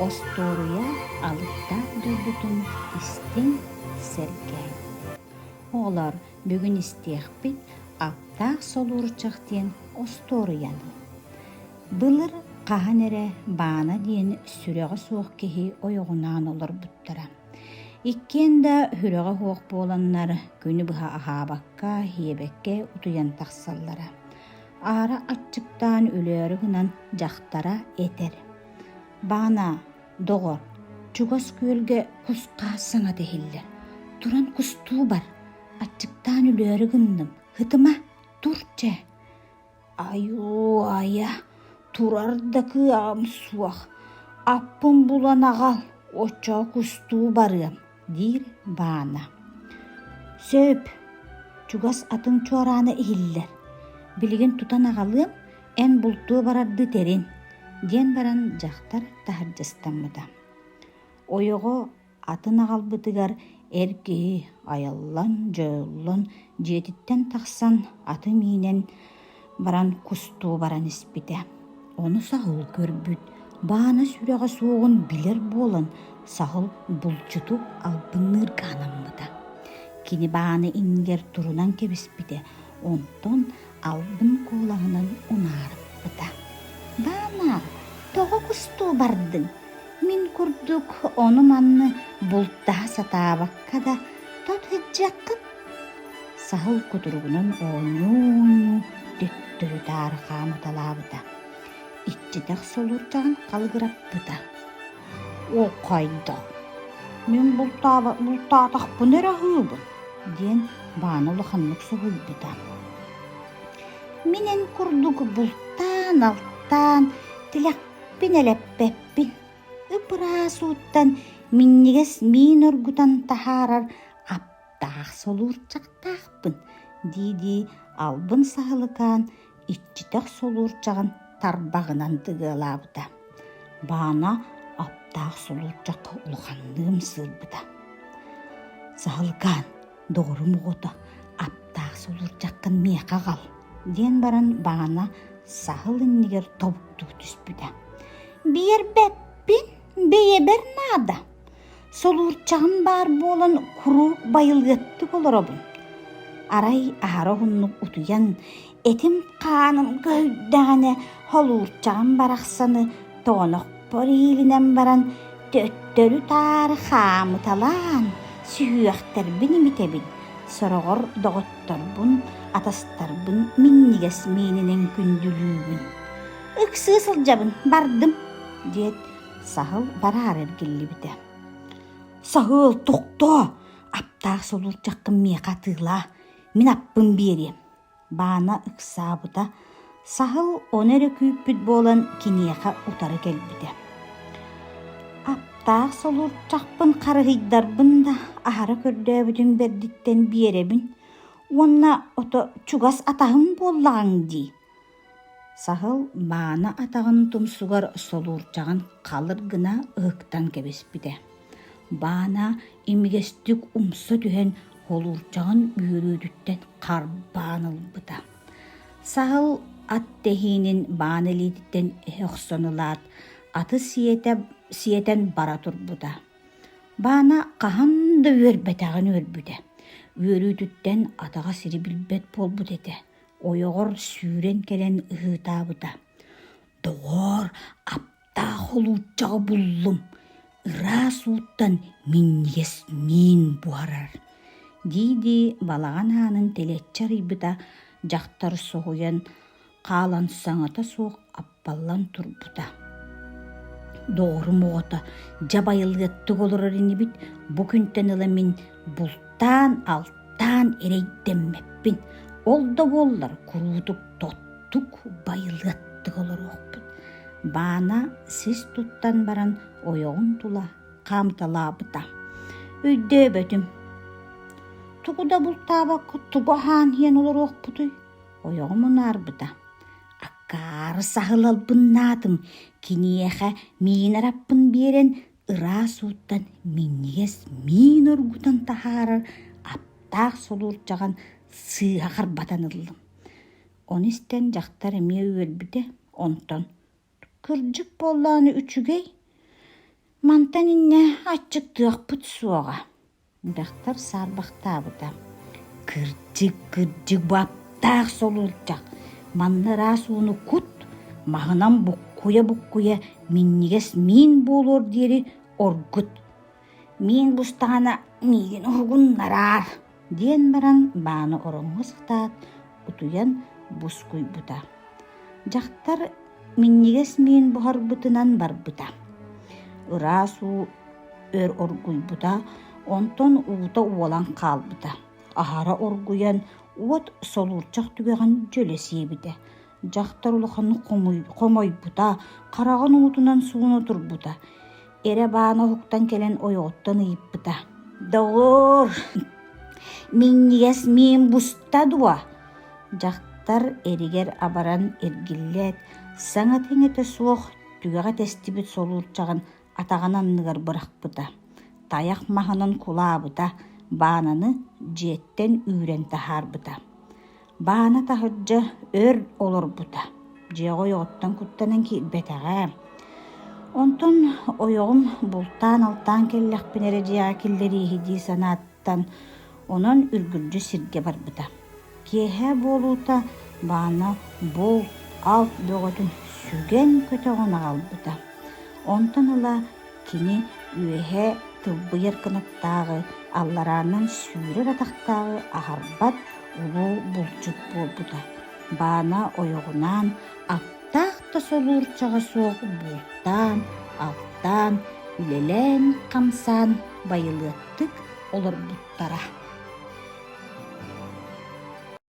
Остуоруйа алыптаах дойдутун истиҥ, сэргээҥ. Оҕолор, бүгүн истиэхпит Аптаах солуурчах диэн остуоруйаны. Былыр хаһан эрэ Баана диэн сүрэҕэ суох киһи ойоҕунаан олорбуттара. Иккиэн да сүрэҕэ суох буоланнар күнү быһа аһаабакка, сиэбэккэ утуйан тахсаллара. Аара аччыктаан өлөөрү гынан дьахтара этэр: «Баана, доҕор, чугас күөлгэ кус-хаас саҥата иһиллэр. Туран кустуу бар, аччыктаан өлөөрү гынным, һытыма, тур чэ!» Айуу, айа, турар да кыаҕым суох, аппын булан аҕал, оччоҕо кустуу барыам, диир Баана. Сөп, чугас атыҥ чуораана иһиллэр, билигин тутан аҕалыам, эн бултуу барардыы тэрин, диэн баран дьахтар таһырдьа ыстаммыта. Ойоҕо Атын аҕалбытыгар эр киһи айаллан-дьойуллан дьиэтиттэн тахсан аты миинэн баран кустуу баран испитэ. Ону саһыл көрбүт, баана сүрэҕэ суоҕун билэр буолан саһыл булчуту албынныырга анаммыта. Кини бааны иннигэр турунан кэбиспитэ, онтон албын куолаһынан унаарыппыта. «Баана, тоҕо кустуу бардыҥ? Мин курдук ону-манны бултаһа сатаабакка да тот сылдьыаххыт. Саһыл кутуругунан оонньуу-оонньуу төттөрү-таары хаамыталаабыта. Иччитэх солуурчаҕын халыгыраппыта. Ол хайдах? Мин бултаатахпына эрэ аһыыбын, диэн Баана улаханнык соһуйбута. Мин эн курдук бултаан-алтаан тилэх Элэппин элэппэппин, ып-ыраас ууттан минньигэс миин оргутан таһаарар аптаах солуурчахтаахпын, дии-дии албын саһылыкаан иччитэх солуурчаҕын тарбаҕынан тыгыалаабыта. Баана аптаах солуурчахха улаханнык ымсыырбыта. Саһылыкаан, доҕорум оҕото, аптаах солуурчаххын миэхэ аҕал, диэн баран баана саһыл иннигэр тобуктуу түспүтэ. Биэрбэппин, бэйэбэр наада. Солуурчаҕым баар буолан куруук байылыаттык олоробун. Арай аһара уһуннук утуйан, этим-хааным көһүйдэҕинэ холуурчаҕым барахсаны тоҕонохпор иилинэн баран төттөрү-таары хаамыталаан сүһүөхтэрбин имитэбин, сороҕор доҕотторбун, атастарбын минньигэс миининэн күндүлүүбүн. Ыксыы сылдьабын, бардым, диэт саһыл бараары эргиллибитэ. Саһыл, тохтоо, аптаах солуурчаххын миэхэ атыылаа, мин аппын биэриэм. Баана ыксаабыта, саһыл ону эрэ күүппүт буолан киниэхэ утары кэлбитэ. Аптаах солуурчахпын харыһыйдарбын да аһара көрдөөбүтүм бэрдиттэн биэрэбин уонна ото чугас атаһым буоллаҕыҥ дии. Саһыл баана атаҕын тумсугар солуурчаҕын халыр гына ыһыктан кэбиспитэ. Баана имигэстик умса түһэн холуурчаҕын үөрүүтүттэн харбаан ылбыта. Саһыл ат тэһиинин баана илиититтэн эһэ охсон ылаат, аты сиэтэ, сиэтэн бара турбута. Баана хаһан да үөрбэтэҕин үөрбүтэ. Үөрүүтүттэн атаҕа сири билбэт буолбут этэ. Ойоҕор сүүрэн кэлэн ыһыытаабыта: «Доҕоор, аптаах холууччаҕы буллум, ыраас ууттан минньигэс миин буһарар» дии-дии балаҕан аанын тэлэччи арыйбыта, дьахтар соһуйан хаалан саҥата суох аппаллан турбута. Доҕорум оҕото дьабайылыаттык олорор инибит, бу күнтэн ыла мин бултаан-алтаан эрэйдэммэппин, ол да буоллар куруутук тоттук байылыаттык олоруохпут. Баана сис туттан баран ойоҕун тула хаамталаабыта. Өйдөөбөтүм. Тугу да бултаабакка тугу аһаан иһэн олоруохпутуй? Ойоҕум унаарбыта. Акаары саһыл албыннаатым, киниэхэ миин араппын биэрэн, ыраас ууттан минньигэс миин оргутан таһаарар аптаах солуурчаҕын сыыһа харбатан ыллым. Ону истэн дьахтар эмиэ үөрбүтэ, онтон «Кырдьык буоллаҕына үчүгэй. Мантан инньэ аччыктыахпыт суоҕа Дьахтар саарбахтаабыта: «Кырдьык, кырдьык, баптаах солуурчах, манна ыраас ууну кут, маһынан буккуйа-буккуйа минньигэс миин буолуор диэри оргут. Миин бустаҕына миигин уһугуннараар» диэн баран бааны ороҥҥо сытаат, утуйан бускуйбута. Дьахтар минньигэс миин буһарбытынан барбыта. Ыраас уу өр оргуйбута, онтон уута уолан хаалбыта. Аһара оргуйан, уот солуурчах түгэҕин дьөлө сиэбитэ. Дьахтар улаханнык хомойбута, хараҕын уутунан сууна турбута. Эрэ баана уһуктан кэлэн ойоҕуттан ыйыппыта: «Доҕоор, минньигэс миин буста дуо?» Дьахтар эригэр абаран эргиллээт, саҥата-иҥэтэ суох түгэҕэ тэстибит солуурчаҕын атаҕын анныгар бырахпыта, тайах маһынан кулаабыта, баананы дьиэттэн үүрэн таһаарбыта. Баана таһырдьа өр олорбута, дьиэҕэ ойоҕуттан куттанан киирбэтэҕэ. Онтон ойоҕум бултаан-алтаан кэллэхпинэ эрэ дьиэҕэ киллэрииһи дии санааттан, онон үргүлдьү сиргэ барбыта. Киэһэ буолуута Баана булт-алт бөҕөтүн сүгэн-көтөҕөн аҕалбыта. Онтон ыла кини үөһэ тылбыйар кынаттааҕы, аллараанан сүүрэр атахтааҕы аһарбат улуу булчут буолбута. Баана ойоҕунаан аптаах да солуурчаҕа суох бултаан, алтаан, үлэлээн-хамсаан байылыаттык олорбуттара.